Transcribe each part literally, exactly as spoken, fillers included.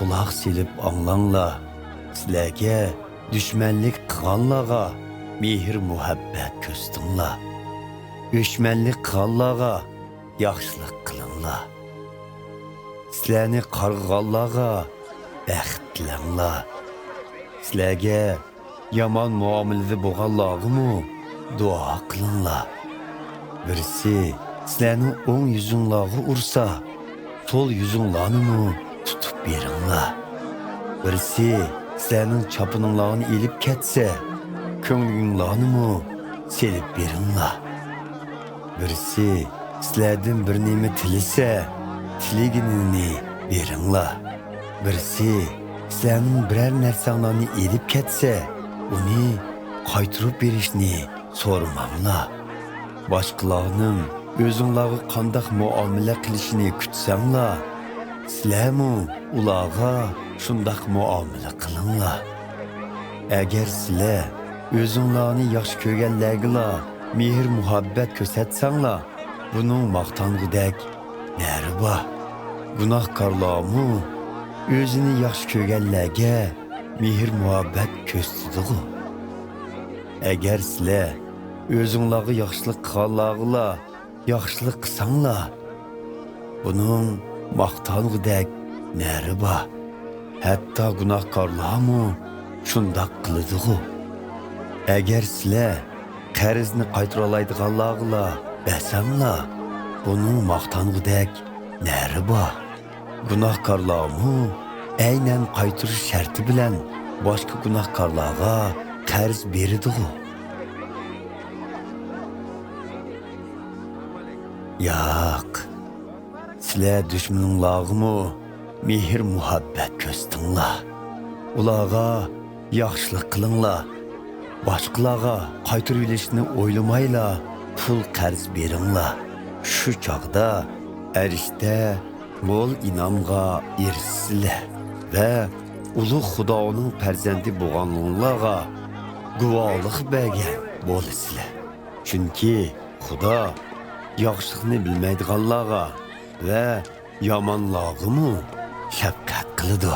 قۇلاق سېلىپ ئاڭلاڭلار. سىلەرگە دۈشمەنلىك قىلغانلارغا مېھىر-مۇھەببەت كۆرسىتىڭلار. ئۆچمەنلىك قىلغانلارغا ياخشىلىق قىلىڭلار. سىلەرنى قارغىغانلارغا بەخت تىلەڭلار. سىلەرگە يامان مۇئامىلىدە بولغانلارغىمۇ دۇئا قىلىڭلار. بىرسى سىلەرنىڭ ئوڭ يۈزۈڭلارغا ئۇرسا، سول يۈزۈڭلارنىمۇ تۇتۇپ بېرىڭلار. بىرسى سىلەرنىڭ چاپىنىڭلارنى ئېلىپ كەتسە، كۆڭلىكىڭلارنىمۇ سېلىپ بېرىڭلار. بىرسى سىلەردىن بىر نېمە تىلىسە، تىلىگىنىنى بېرىڭلار. بىرسى سىلەرنىڭ بىرەر نەرسەڭلارنى ئېلىپ كەتسە، ئۇنى قايتۇرۇپ بېرىشنى سورىماڭلار. باشقىلارنىڭ ئۆزۈڭلارغا قانداق مۇئامىلە قىلىشىنى كۈتسەڭلار، سىلەرمۇ ئۇلارغا شۇنداق مۇئامىلە قىلىڭلار. ئەگەر سىلەر ئۆزۈڭلارنى ياخشى كۆرگەنلەرگىلا مېھىر-مۇھەببەت كۆرسەتسەڭلار، بۇنىڭ ماختانغۇدەك نەرى بار؟ گۇناھكارلارمۇ ئۆزىنى ياخشى كۆرگەنلەرگە مېھىر-مۇھەببەت كۆرسىتىدىغۇ؟ ئەگەر سىلەر ئۆزۈڭلارغا ياخشىلىق قىلغانلارغىلا ياخشىلىق قىلساڭلار، بۇنىڭ ماختانغۇدەك نەرى بار؟ ھەتتا گۇناھكارلارمۇ شۇنداق قىلىدىغۇ؟ ئەگەر سىلەر قەرزنى قايتۇرالايدىغانلارغىلا بەرسەڭلار، بۇنىڭ ماختانغۇدەك نەرى بار؟ گۇناھكارلارمۇ ئەينەن قايتۇرۇش شەرتى بىلەن باشقا گۇناھكارلارغا قەرز بېرىدىغۇ؟ ياق، سىلەر دۈشمىنىڭلارغىمۇ مېھىر-مۇھەببەت كۆرسىتىڭلار. ئۇلارغا ياخشىلىق قىلىڭلار. باشقىلارغا قايتۇرۇۋېلىشنى ئويلىمايلا پۇل قەرز بېرىڭلار. شۇ چاغدا ئەرشتە مول ئىنئامغا ئېرىشىسىلەر ۋە ئۇلۇغ خۇدانىڭ پەرزەنتى بولغانلىقىڭلارغا گۇۋاھلىق بەرگەن بولىسىلەر. چۈنكى خۇدا ياخشىلىقنى بىلمەيدىغانلارغا ۋە يامانلارغىمۇ شەپقەت قىلىدۇ.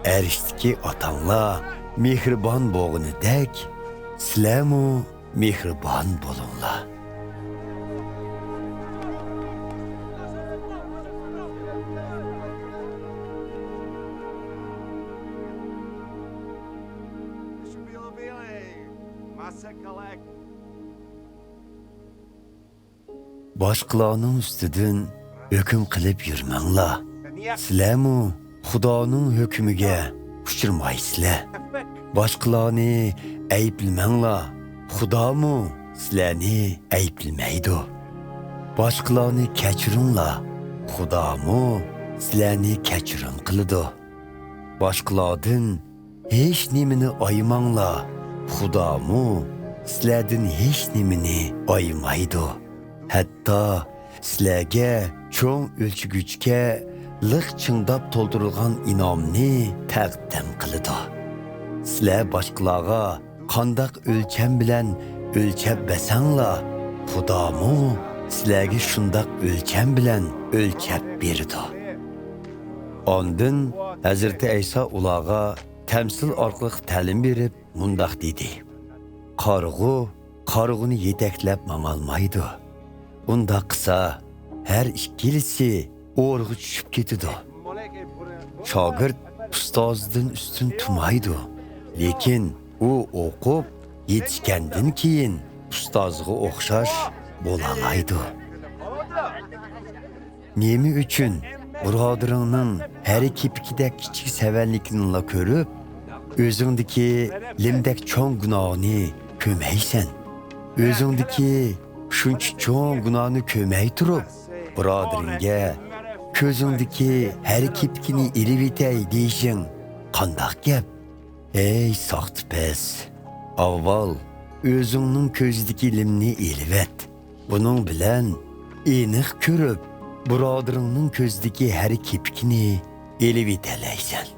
ئەرشتىكى ئاتاڭلار مېھرىبان بولغىنىدەك، سىلەرمۇ مېھرىبان بولۇڭلار. باشقىلارنىڭ ئۈستىدىن ھۆكۈم قىلىپ يۈرمەڭلار. سىلەرمۇ خۇدانىڭ ھۆكمىگە ئۇچرىمايسىلەر. باشقىلارنى ئەيىبلىمەڭلار، خۇدامۇ سىلەرنى ئەيىبلىمەيدۇ. باشقىلارنى كەچۈرۈڭلار، خۇدامۇ سىلەرنى كەچۈرۈم قىلىدۇ. باشقىلاردىن ھېچ نېمىنى ئايىماڭلار، خۇدامۇ سىلەردىن ھېچ نېمىنى ئايىمايدۇ. ھەتتا سىلەرگە چوڭ ئۆلچىگۈچكە لىق چىڭداپ تولدۇرۇلغان ئىنئامنى تەقدىم قىلىدۇ. سىلەر باشقىلارغا قانداق ئۆلچەم بىلەن ئۆلچەپ بەرسەڭلار، خۇدامۇ سىلەرگە شۇنداق ئۆلچەم بىلەن ئۆلچەپ بېرىدۇ. ئاندىن ھەزرىتى ئەيسا ئۇلارغا تەمسىل ئارقىلىق تەلىم بېرىپ مۇنداق دېدى: قارىغۇ قارىغۇنى يېتەكلەپ ماڭالمايدۇ. ئۇنداق قىلسا، ھەر ئىككىلىسى ئورىغا چۈشۈپ كېتىدۇ. شاگىرت ئۇستازىدىن ئۈستۈن تۇرمايدۇ، لېكىن ئۇ ئوقۇپ يېتىشكەندىن كېيىن ئۇستازىغا ئوخشاش بولالايدۇ. نېمە ئۈچۈن بۇرادىرىڭنىڭ ھەرە كېپىكىدەك كىچىك سەۋەنلىكىنىلا كۆرۈپ، ئۆزۈڭدىكى لىمدەك چوڭ گۇناھنى كۆرمەيسەن؟ ئۆزۈڭدىكى شۇنچە چوڭ گۇناھنى كۆرمەي تۇرۇپ، بۇرادىرىڭگە «كۆزۈڭدىكى ھەرە كېپىكىنى ئېلىۋېتەي» دېيىشىڭ قانداق گەپ؟ ئەي ساختىپەز! ئاۋۋال ئۆزۈڭنىڭ كۆزىدىكى لىمنى ئېلىۋەت. بۇنىڭ بىلەن ئېنىق كۆرۈپ، بۇرادىرىڭنىڭ كۆزىدىكى ھەرە كېپىكىنى ئېلىۋېتەلەيسەن.